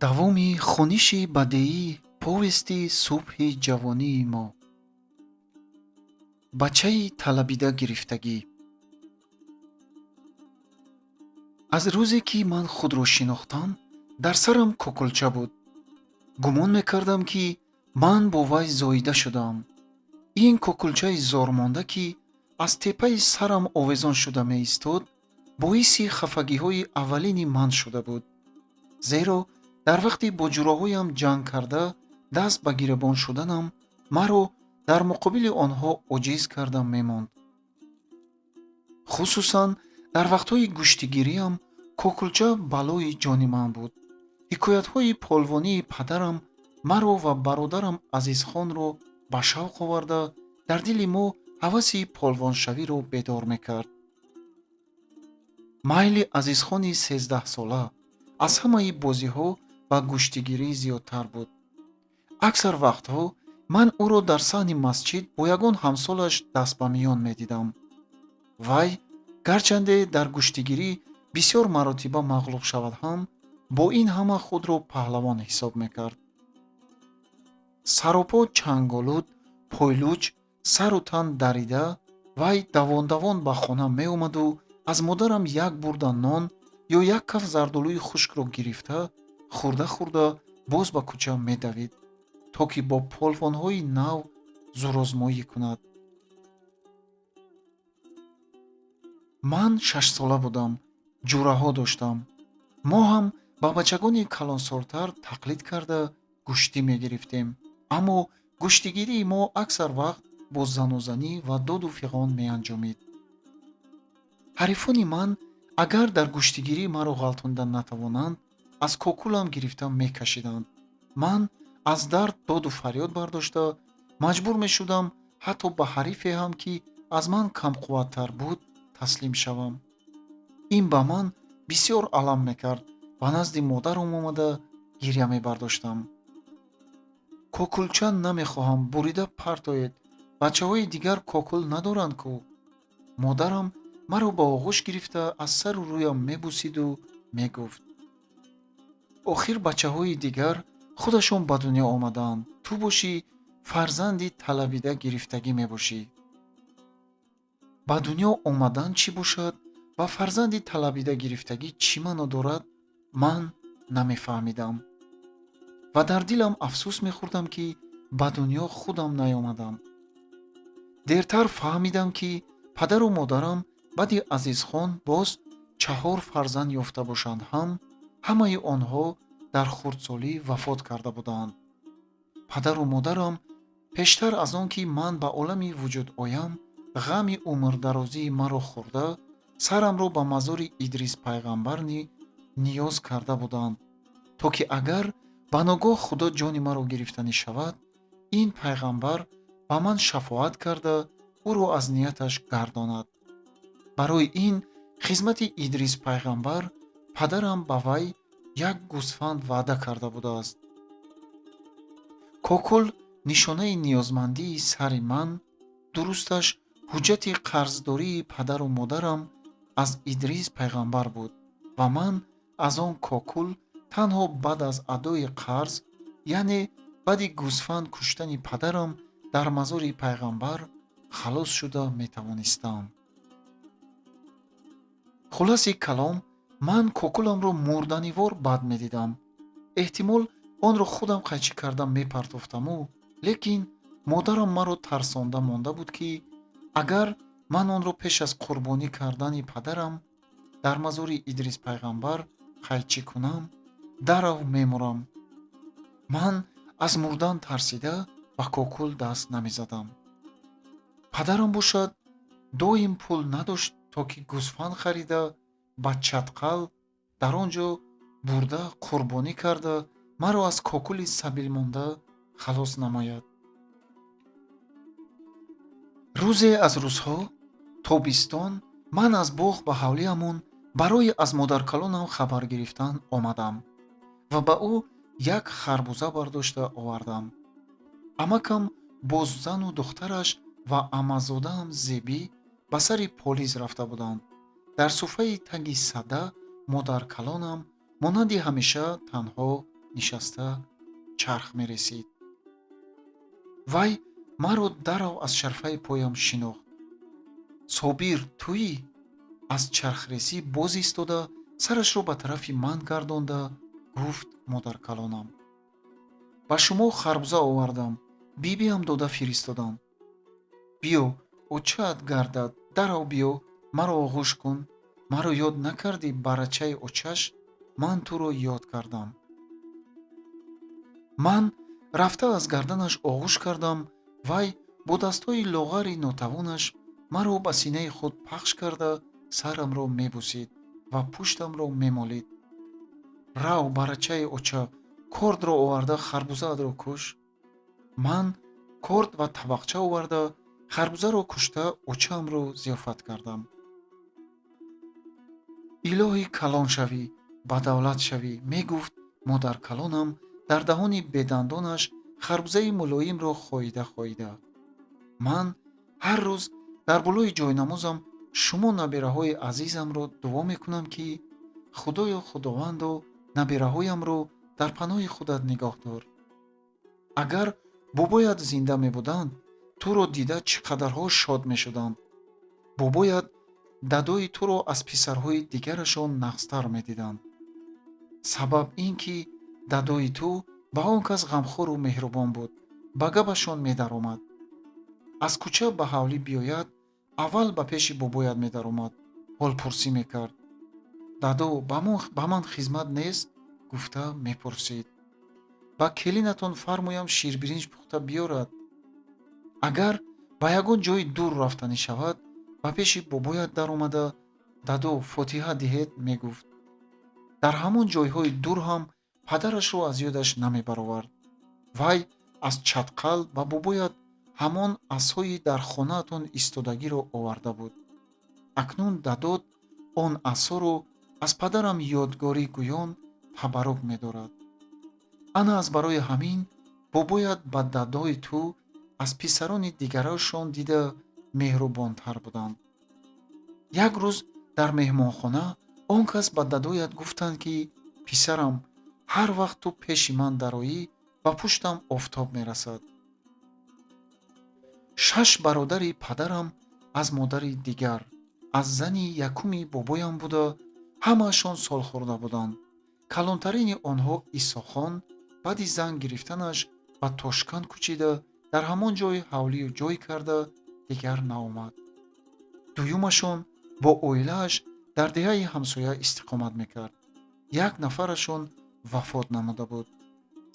Давоми хониши бадеӣ, повести «Субҳи ҷавонии мо». Бачаи талабида гирифтагӣ. Аз рӯзе ки ман худро шинохтам, дар сарам кокулча буд. Гумон мекардам, ки ман бо вай зоида шудаам. Ин кокулчаи зормонда, ки аз теппаи сарам овезон шуда меистод, боиси хафагиҳои аввалини ман шуда буд, зеро дар вақти бо ҷураҳоям ҷанг карда даст ба гиребон шуданам маро дар муқобили онҳо оҷиз карда мемонд. Хусусан дар вақтҳои гӯштигириам кокулча балои ҷони ман буд. Ҳикоятҳои полвонии падарам маро ва бародарам Азизхонро ба шавқ оварда, дар дили мо ҳаваси полвоншавиро бедор мекард. Майли Азизхони 13сола аз ҳамаи бозиҳо ба гӯштигирӣ зиёдтар буд. Аксар вақтҳо ман ӯро дар саҳни масҷид бо ягон ҳамсолаш даст ба миён медидам. Вай гарчанде дар гӯштигирӣ бисёр маротиба мағлуб шавад ҳам, бо ин ҳама худро паҳлавон ҳисоб мекард. Саропо чанголуд, пойлуч, сару тан дарида, вай давон-давон ба хона меомаду аз модарам як бурда нон ё як каф зардолуи хушкро гирифта, хӯрда-хӯрда боз ба кӯча медавид, то ки бо полвонҳои нав зӯрозмоӣ кунад. Ман 6сола будам, ҷураҳо доштам. Мо ҳам ба бачагони калонсолтар тақлид карда гӯштӣ мегирифтем, аммо гӯштигирии мо аксар вақт бо занозанӣ ва доду фиғон меанҷомид. Ҳарифони ман агар дар гӯштигирӣ маро ғалтонда натавонанд, аз кокулам гирифта мекашиданд. Ман аз дард доду фарёд бардошта маҷбур мешудам ҳатто ба ҳарифе ҳам, ки аз ман камқувваттар буд, таслим шавам. Ин ба ман бисёр алам мекард. Ба назди модарам омада гиря мебардоштам: «Кокулча намехоҳам, бурида партоед, бачаҳои дигар кокул надоранд ку». Модарам маро ба оғӯш гирифта, аз сару рӯям мебусиду мегуфт: «Охир бачаҳои дигар худашон ба дунё омадаанд, ту бошӣ, фарзанди талабида гирифтагӣ мебошӣ». Ба дунё омадан чӣ бошад ва фарзанди талабида гирифтагӣ чӣ маъно дорад, ман намефаҳмидам ва дар дилам афсӯс мехӯрдам, ки ба дунё худам наёмадам. Дертар фаҳмидам, ки падару модарам баъди Азизхон боз чаҳор фарзанд ёфта бошанд ҳам, ҳамаи онҳо дар хурдсолӣ вафот карда буданд. Падару модарам пештар аз он ки ман ба олами вуҷуд оям, ғами умрдарозии маро хӯрда, сарамро ба мазори Идрис пайғамбар ниёз карда буданд, то ки агар ба ногоҳ Худо ҷони маро гирифтанӣ шавад, ин пайғамбар ба ман шафоат карда, ӯро аз нияташ гардонад. Барои ин хизмати Идрис пайғамбар падарам ба вай як гӯсфанд ваъда карда будааст. Кокул, нишонаи ниёзмандии сари ман, дурусташ ҳуҷҷати қарздории падару модарам аз Идрис пайғамбар буд ва ман аз он кокул танҳо баъд аз адои қарз, яъне баъди гӯсфанд куштани падарам дар мазори пайғамбар, халос шуда метавонистам. Хулоси калом, ман кокуламро мурданивор бад медидам. Эҳтимол, онро худам қайчӣ карда мепартофтаму, лекин модарам маро тарсонда монда буд, ки агар ман онро пеш аз қурбонӣ кардани падарам дар мазори Идрис пайғамбар қайчӣ кунам, дарав мемурам. Ман аз мурдан тарсида ба кокул даст намезадам. Падарам бошад, доим пул надошт, то ки гӯсфанд харида, ба Чатқал дар он ҷо бурда қурбонӣ карда, маро аз кокули сабилмонда халос намояд. Рӯзе аз рӯзҳо, тобистон, ман аз боғ ба ҳавлиамон барои аз модаркалонам хабар гирифтан омадам ва ба ӯ як харбуза бардошта овардам. Амакам бо зану духтараш ва аммазодаам Зебӣ ба сари полиз рафта буданд. Дар суфаи таги сада модаркалонам монанди ҳамеша танҳо нишаста чарх мересид. Вай маро дарав аз шарфаи поям шинохт. Собир, туӣ? Аз чархресӣ боз истода, сарашро ба тарафи ман гардонда гуфт модаркалонам. Ба шумо харбуза овардам, бибиам дода фиристоданд. Биё, очаат гардад, дарав биё, маро оғӯш кун. Маро ёд накардӣ, барачаи очаш, ман туро ёд кардам. Ман рафта аз гарданаш оғӯш кардам. Вай бо дастҳои лоғари нотавонаш маро ба синаи худ пахш карда, сарамро мебусид ва пуштамро мемолид. Рав, барачаи оча, кордро оварда харбузаатро куш. Ман корд ва табақча оварда, харбузаро кушта, очаамро зиёфат кардам. Илоҳӣ калон шавӣ, ба давлат шавӣ, мегуфт модаркалонам дар даҳони бедандонаш харбузаи мулоимро хоида хоида. Ман ҳар рӯз дар болои ҷойнамозам шумо набираҳои азизамро дуо мекунам, ки Худоё, Худовандо, набираҳоямро дар паноҳи худат нигоҳ дор. Агар бобоят зинда мебуданд, туро дида чӣ қадарҳо шод мешуданд. Бобоят дадои туро аз писарҳои дигарашон нағзтар медиданд. Сабаб ин ки дадои ту ба он кас ғамхору меҳрубон буд, ба гапашон медаромад. Аз кӯча ба ҳавлӣ биёяд, аввал ба пеши бобоят медаромад, ҳолпурсӣ мекард. Дадо, ба ман хизмат нест? Гуфта мепурсид. Ба келинатон фармоям, ширбиринҷ пухта биёрад. Агар ба ягон ҷои дур рафтанӣ шавад, ба пеши бобоят даромада, дадо, фотиҳа диҳед, мегуфт. Дар ҳамон ҷойҳои дур ҳам падарашро аз ёдаш намебаровард. Вай аз Чатқал ба бобоят ҳамон асои дар хонаатон истодагиро оварда буд. Акнун дадот он асоро аз падарам ёдгорӣ гӯён табаррук медорад. Ана аз барои ҳамин бобоят ба дадои ту аз писарони дигарашон дида меҳрубонтар буданд. Як рӯз дар меҳмонхона он кас ба дадоят гуфтанд, ки писарам, ҳар вақт ту пеши ман дароӣ, ба пуштам офтоб мерасад. Шаш бародари падарам аз модари дигар, аз зани якуми бобоям буда, ҳамаашон солхӯрда буданд. Калонтарини онҳо Исохон баъди зан гирифтанаш ба Тошканд кӯчида, дар ҳамон ҷой ҳавлию ҷой карда, дигар наомад. Дуюмашон бо оилааш дар деҳаи ҳамсоя истиқомат мекард. Як нафарашон вафот намуда буд.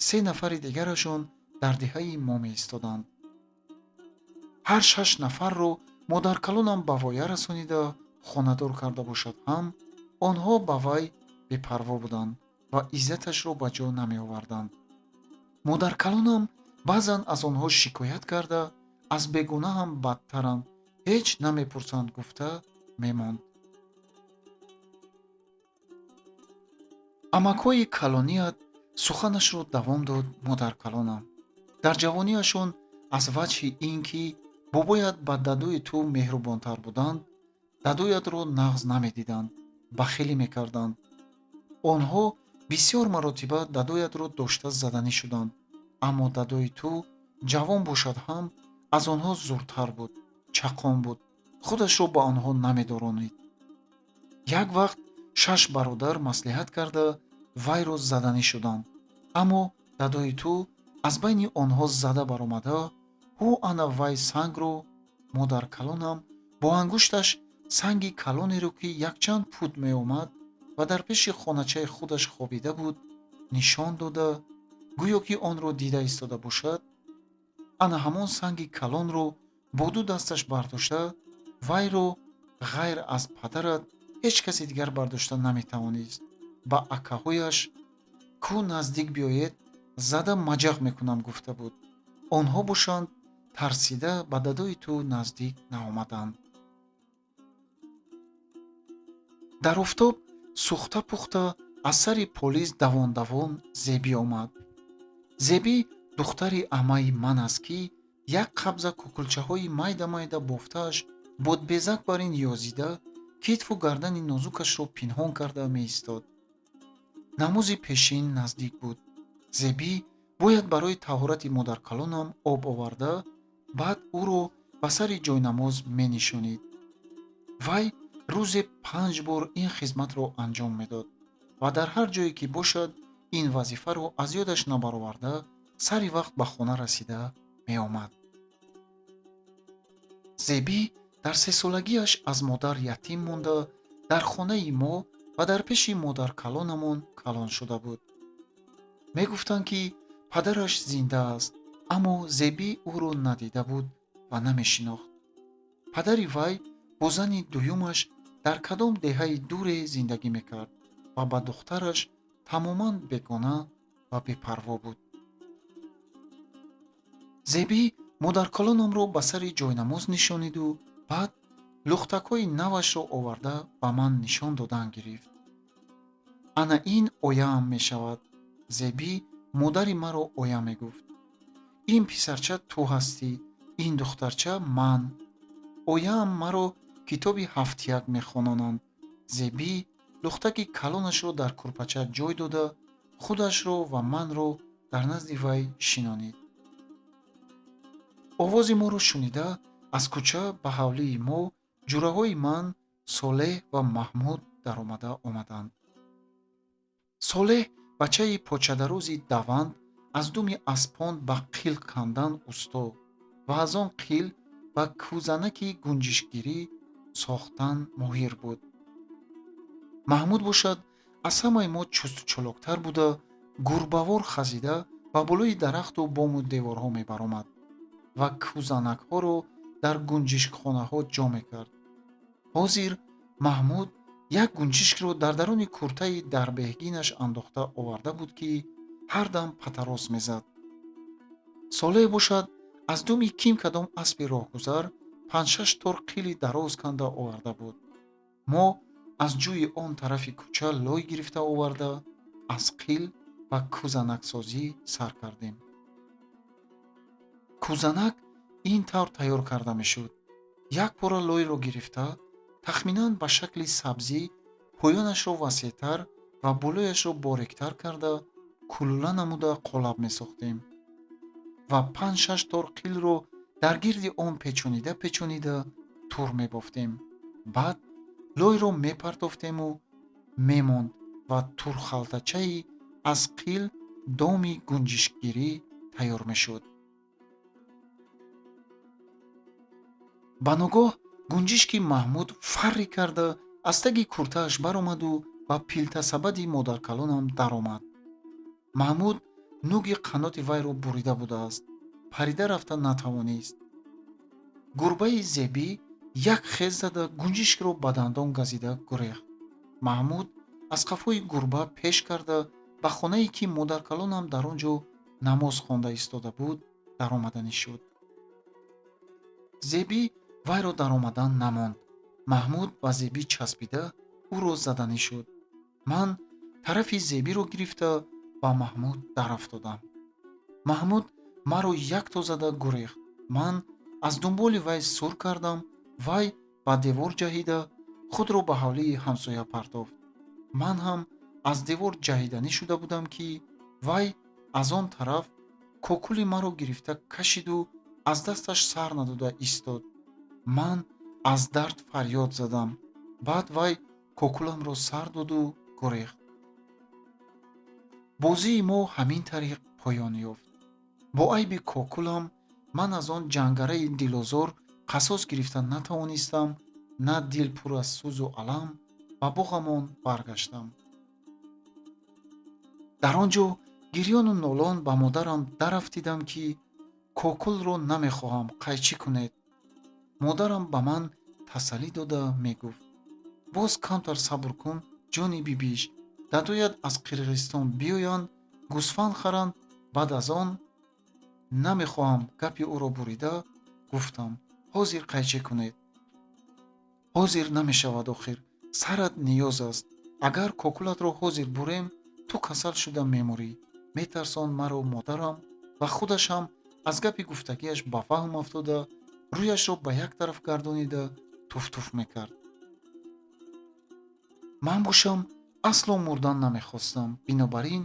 Се нафари дигарашон дар деҳаи мо меистоданд. Ҳар шаш нафарро модаркалонам ба воя расонида, хонадор карда бошад ҳам, онҳо ба вай бепарво буданд ва иззаташро ба ҷо намеоварданд. Модаркалонам баъзан аз онҳо шикоят карда, аз бегона ҳам бадтаранд, ҳеҷ намепурсанд, гуфта мемонд. Амакҳои калоният, суханашро давом дод модаркалонам, дар ҷавониашон аз ваҷҳи ин ки бобоят ба дадои ту меҳрубонтар буданд, дадоятро нағз намедиданд, бахилӣ мекарданд. Онҳо бисёр маротиба дадоятро дошта заданӣ шуданд, аммо дадои ту ҷавон бошад ҳам, аз онҳо зуртар буд, чақон буд, худашро ба онҳо намедоронид. Як вақт шаш бародар маслиҳат карда, вайро заданӣ шуданд, аммо дадои ту аз байни онҳо зада баромада, ҳу ана вай сангро, модаркалонам бо ангушташ санги калонеро, ки якчанд пуд меомад ва дар пеши хоначаи худаш хобида буд, нишон дода, гӯё ки онро дида истода бошад, ана ҳамон санги калонро бо ду дасташ бардошта, вайро ғайр аз падарат ҳеҷ каси дигар бардошта наметавонист. Ба акаҳояш: ку наздик биёед, зада маҷақ мекунам, гуфта буд. Онҳо бошанд, тарсида ба дадои ту наздик наомаданд. Дар офтоб сӯхта пухта аз сари полиз давон-давон Зебӣ омад. Зебӣ духтари амаи ман аст, ки як қабза кӯкулчаҳои майда-майда бофтааш бодбезак бар ин ёзида, китфу гардани нозукашро пинҳон карда меистод. Намози пешин наздик буд. Зебӣ бояд барои таҳорати модаркалонам об оварда, баъд ӯро ба сари ҷойнамоз менишонид. Вай рӯзе 5 бор ин хизматро анҷом медод ва дар ҳар ҷое ки бошад, ин вазифаро аз ёдаш набароварда, сари вақт ба хона расида меомад. Зебӣ дар 3-солагиаш аз модар ятим монда, дар хонаи мо ва дар пеши модаркалонамон калон шуда буд. Мегуфтанд, ки падараш зинда аст, аммо Зебӣ ӯро надида буд ва намешинохт. Падари вай бо зани дуюмаш дар кадом деҳаи дуре зиндагӣ мекард ва ба духтараш тамоман бегона ва бепарво буд. Зебӣ модаркалонамро ба сари ҷойнамоз нишониду баъд лухтакҳои навашро оварда ба ман нишон додан гирифт. Ана ин ояам мешавад. Зебӣ модари маро оя мегуфт. Ин писарча ту ҳастӣ, ин духтарча ман. Ояам маро китоби ҳафтяк мехононанд. Зебӣ лухтаки калонашро дар курпача ҷой дода, худашро ва манро дар назди вай шинонид. Овози моро шунида, аз кӯча ба ҳавлии мо ҷураҳои ман Солеҳ ва Маҳмуд даромада омаданд. Солеҳ бачаи почадарози даванд, аз думи аспон ба қил кандан усто ва аз он қил ба кӯзанаки гунҷишкгирӣ сохтан моҳир буд. Маҳмуд бошад, аз ҳамаи мо чусту чолоктар буда, гурбавор хазида ба болои дарахту бому деворҳо мебаромад ва кӯзанакҳоро дар гунҷишкхонаҳо ҷо мекард. Ҳозир Маҳмуд як гунҷишкро дар даруни куртаи дарбеҳгинаш андохта оварда буд, ки ҳар дам патарос мезад. Солеҳ бошад, аз думи ким кадом аспи роҳгузар 5-6 тор қили дароз канда оварда буд. Мо аз ҷӯи он тарафи кӯча лой гирифта оварда, аз қил ва кӯзанаксозӣ сар кардем. Кӯзанак ин тавр тайёр карда мешуд. Як пора лойро гирифта, тахминан ба шакли сабзӣ поёнашро васеътар ва болояшро бориктар карда, кулула намуда қолаб месохтем ва 5-6 тор қилро дар гирди он печонида печонида тур мебофтем. Баъд лойро мепартофтему мемонд ва турхалтачаи аз қил доми гунҷишкгирӣ тайёр мешуд. Ба ногоҳ гунҷишки Маҳмуд фаррӣ карда аз таги куртааш баромаду ба пилтасабади модаркалонам даромад. Маҳмуд нуги қаноти вайро бурида будааст, парида рафта натавонист. Гурбаи Зебӣ як хез зада гунҷишкро ба дандон газида гурехт. Маҳмуд аз қафои гурба пеш карда ба хонае, ки модаркалонам дар он ҷо намоз хонда истода буд, даромаданӣ шуд. Зебӣ вайро даромадан намонд. Маҳмуд ба Зебӣ часпида ӯро заданӣ шуд. Ман тарафи Зебиро гирифта ба Маҳмуд дарафтодам. Маҳмуд маро якто зада гурехт. Ман аз дунболи вай сур кардам. Вай ба девор ҷаҳида худро ба ҳавлии ҳамсоя партофт. Ман ҳам аз девор ҷаҳиданӣ шуда будам, ки вай аз он тараф кокули маро гирифта кашиду аз дасташ сар надода истод. Ман аз дард фарёд задам. Баъд вай кокуламро сар доду гурехт. Бозии мо ҳамин тариқ поён ёфт. Бо айби кокулам ман аз он ҷангараи дилозор қасос гирифта натавонистам, на дил пур аз сӯзу алам ба боғамон баргаштам. Дар он ҷо гирёну нолон ба модарам дарафтидам, ки кокулро намехоҳам, қайчӣ кунед. Модарам ба ман тасаллӣ дода мегуфт: боз камтар сабр кун, ҷони бибиш, дадоят аз Қирғизистон биёянд, гӯсфанд харанд, баъд аз он. Намехоҳам, гапи ӯро бурида гуфтам: ҳозир қайчӣ кунед. Ҳозир намешавад, охир сарат ниёз аст. Агар кокулатро ҳозир бурем, ту касал шуда мемурӣ. Метарсонд маро модарам ва худаш ҳам аз гапи гуфтагиаш ба ваҳм афтода, рӯяшро ба як тараф гардонида туфтуф мекард. Ман бошам асло мурдан намехостам. Бинобар ин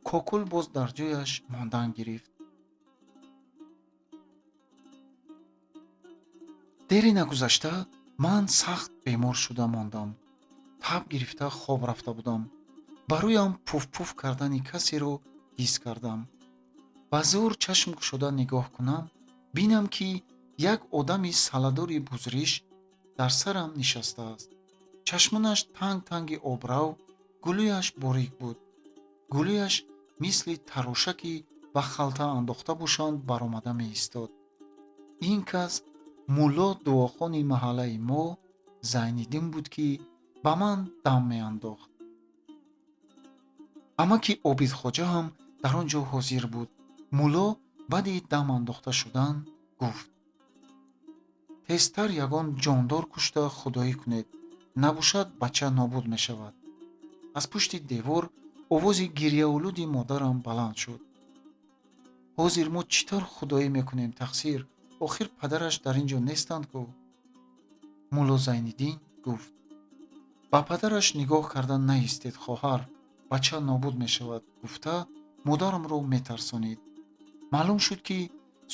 Кокул боз дар ҷояш мондан гирифт. Дере нагузашта ман сахт бемор шуда мондам. Таб гирифта хоб рафта будам. Ба рӯям пуфпуф кардани касеро ҳис кардам. Ба зӯр чашм кушода нигоҳ кунам, бинам, ки як одами саладори бузриш дар сарам нишастааст. Чашмонаш танг-танги обрав, гулӯяш борик буд. Гулӯяш мисли тарошаки ба халта андохта бошанд баромада меистод. Ин кас мулло дуохони маҳаллаи мо Зайниддин буд, ки ба ман дам меандохт. Амаки Обидхоҷа ҳам дар он ҷо ҳозир буд. Мулло баъди дам андохта шудан гуфт: тезтар ягон ҷондор кушта худоӣ кунед, набошад бача нобуд мешавад. Аз пушти девор овози гирьяолуди модарам баланд шуд. Ҳозир мо чӣ тавр худоӣ мекунем, тақсир? Охир падараш дар ин ҷо нестанд ку. Мулло Зайниддин гуфт: ба падараш нигоҳ карда наистед, хоҳар, бача нобуд мешавад, гуфта модарамро метарсонид. Маълум шуд, ки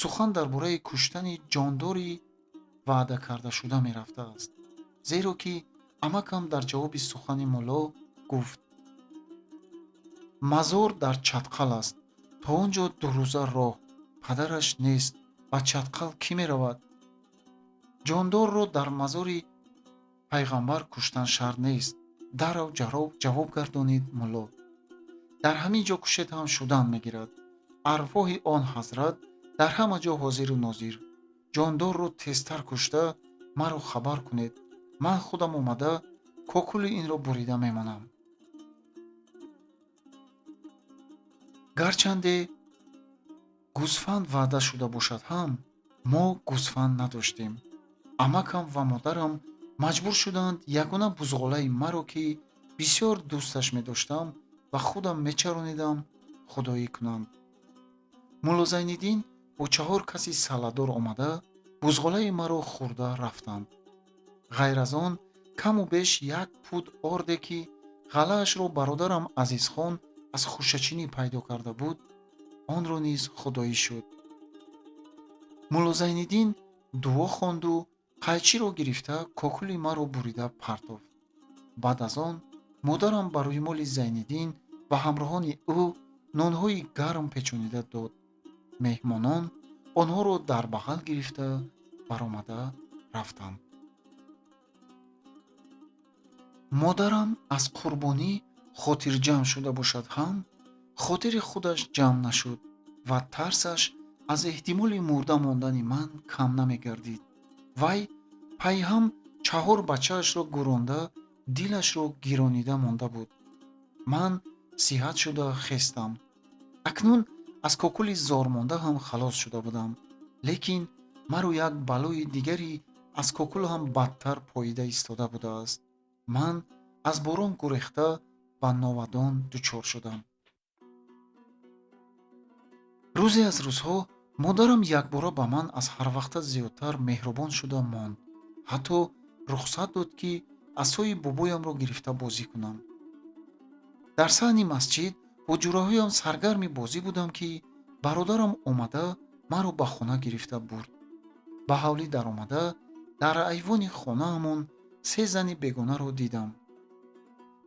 сухан дар бораи куштани ҷондори ваъда кардашуда мерафтааст, зеро ки амакам дар ҷавоби сухани мулло гуфт: мазор дар Чатқал аст, то он ҷо 2 рӯза роҳ, падараш нест, ба Чатқал кӣ меравад? Ҷондорро дар мазори пайғамбар куштан шарт нест. Дарав ҷавоб гардонид мулло. Дар ҳамин ҷо кушед ҳам шудан мегирад. Арвоҳи он ҳазрат дар ҳама ҷо ҳозиру нозир. Ҷондорро тезтар кушта маро хабар кунед, ман худам омада кокули инро бурида мемонам. Гарчанде гӯсфанд ваъда шуда бошад ҳам, мо гӯсфанд надоштем. Амакам ва модарам маҷбур шуданд ягона бузғолаи маро, ки бисёр дӯсташ медоштам ва худам мечаронидам, худоӣ кунанд. Мулло Зайниддин бо 4 каси саладор омада бузғолаи маро хӯрда рафтанд. Ғайр аз он каму беш 1 пуд орде, ки ғаллаашро бародарам Азизхон аз хушачинӣ пайдо карда буд, онро низ худоӣ шуд. Мулло Зайниддин дуо хонду қайчиро гирифта кокули маро бурида партофт. Баъд аз он модарам ба рӯймоли Зайниддин ва ҳамроҳони ӯ нонҳои гарм печонида дод. Меҳмонон онҳоро дар бағал гирифта баромада рафтанд. Модарам аз қурбонӣ хотирҷамъ шуда бошад ҳам, хотири худаш ҷамъ нашуд ва тарсаш аз эҳтимоли мурда мондани ман кам намегардид. Вай пайҳам 4 бачаашро гӯронда дилашро гиронида монда буд. Ман сиҳат шуда хестам. Акнун аз кокули зормонда ҳам халос шуда будам, лекин маро як балои дигари аз кокул ҳам бадтар поида истода будааст. Ман аз борон гурехта ба новадон дучор шудам. Рӯзе аз рӯзҳо модарам якбора ба ман аз ҳарвақта зиёдтар меҳрубон шуда монд. Ҳатто рухсат дод, ки асои бобоямро гирифта бозӣ кунам. Дар саҳни масҷид бо ҷураҳоям саргарми бозӣ будам, ки бародарам омада маро ба хона гирифта бурд. Ба ҳавлӣ даромада дар айвони хонаамон 3 зани бегонаро дидам.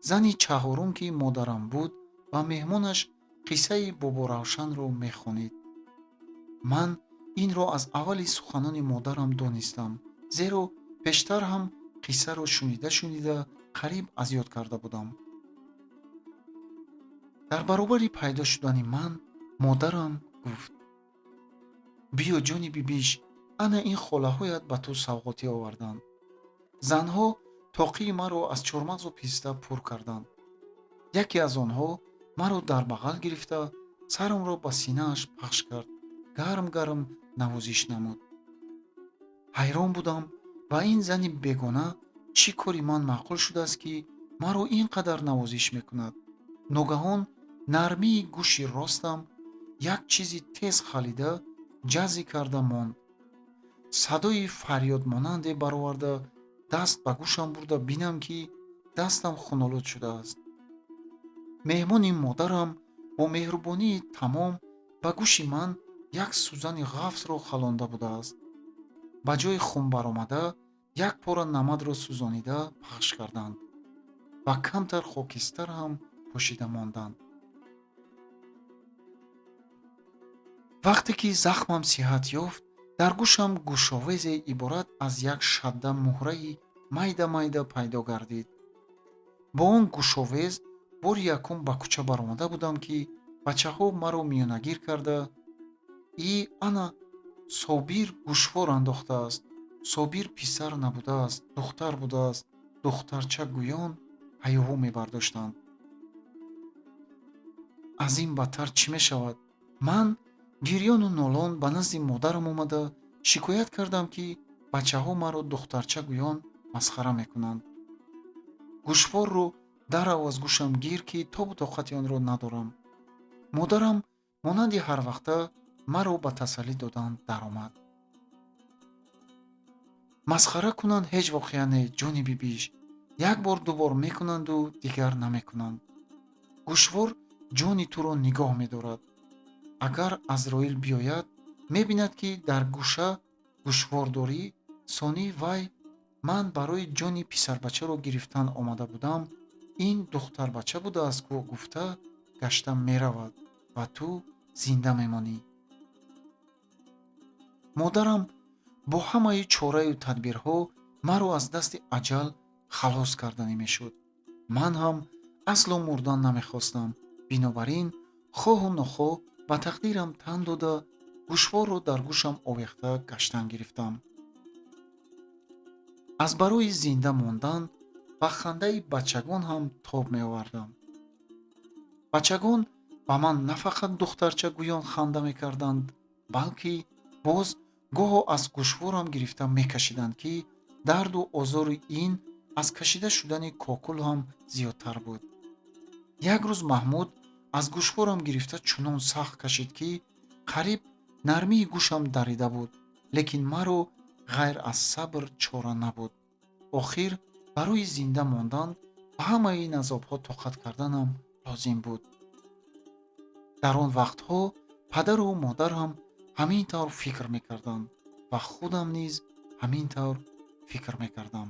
Зани чаҳорум, ки модарам буд, ба меҳмонаш қиссаи Боборавшанро мехонид. Ман инро аз аввали суханони модарам донистам, зеро пештар ҳам қиссаро шунида-шунида қариб аз ёд карда будам. Дар баробари пайдо шудани ман модарам гуфт: биё, ҷони бибиш, ана ин холаҳоят ба ту савғотӣ оварданд. Занҳо тоқии маро аз чормағзу писта пур карданд. Яке аз онҳо маро дар бағал гирифта сарамро ба синааш пахш кард, гарм-гарм навозиш намуд. Ҳайрон будам, ба ин зани бегона чӣ кори ман маъқул шудааст, ки маро ин қадар навозиш мекунад. Ногаҳон нармии гӯши ростам як чизи тез халида ҷазӣ карда монд. Садои фарёдмонанде бароварда даст ба гӯшам бурда бинам, ки дастам хунолуд шудааст. Меҳмони модарам бо Бо меҳрубонии тамом ба гӯши ман як сӯзани ғафсро халонда будааст. Ба ҷои хун баромада як пора намадро сӯзонида пахш карданд ва камтар хокистар ҳам пӯшида монданд. Вақте ки захмам сиҳат ёфт, дар гӯшам гӯшовезе иборат аз як шадда муҳраи майда-майда пайдо гардид. Бо он гӯшовез бори якум ба кӯча баромада будам, ки бачаҳо маро миёнагир карда: «И ана Собир гӯшвор андохтааст, Собир писар набудааст, духтар будааст», духтарча гӯён ҳайҳу мебардоштанд. Аз ин бадтар чӣ мешавад? Ман гирёну нолон ба назди модарам омада шикоят кардам, ки бачаҳо маро духтарча гӯён масхара мекунанд. Гӯшворро дарав аз гӯшам гир, ки тобу тоқати онро надорам. Модарам монанди ҳарвақта маро ба тасаллӣ додан даромад. Масхара кунанд, ҳеҷ воқеа не, ҷони бибиш. Як бор, ду бор мекунанду дигар намекунанд. Гӯшвор ҷони туро нигоҳ медорад. Агар Азроил биёяд, мебинад, ки дар гӯша гӯшвор дорӣ, сонӣ вай ман барои ҷони писарбачаро гирифтан омада будам, ин духтарбача будааст ку гуфта гашта меравад ва ту зинда мемонӣ. Модарам бо ҳамаи чораю тадбирҳо маро аз дасти аҷал халос карданӣ мешуд. Ман ҳам асло мурдан намехостам. Бинобар ин хоҳу нохоҳ ба тақдирам тан дода, гӯшворро дар гӯшам овехта гаштан гирифтам. Аз барои зинда мондан ба хандаи бачагон ҳам тоб меовардам. Бачагон ба ман на фақат духтарча гӯён ханда мекарданд, балки боз гоҳо аз гӯшворам гирифта мекашиданд, ки дарду озори ин аз кашида шудани кокул ҳам зиёдтар буд. Як рӯз Маҳмуд аз гӯшворам гирифта чунон сахт кашид, ки қариб нармии гӯшам дарида буд, лекин маро ғайр аз сабр чора набуд. Охир барои зинда мондан ба ҳамаи ин азобҳо тоқат карданам лозим буд. Дар он вақтҳо падару модарам ҳамин тавр фикр мекарданд ва худам низ ҳамин тавр фикр мекардам.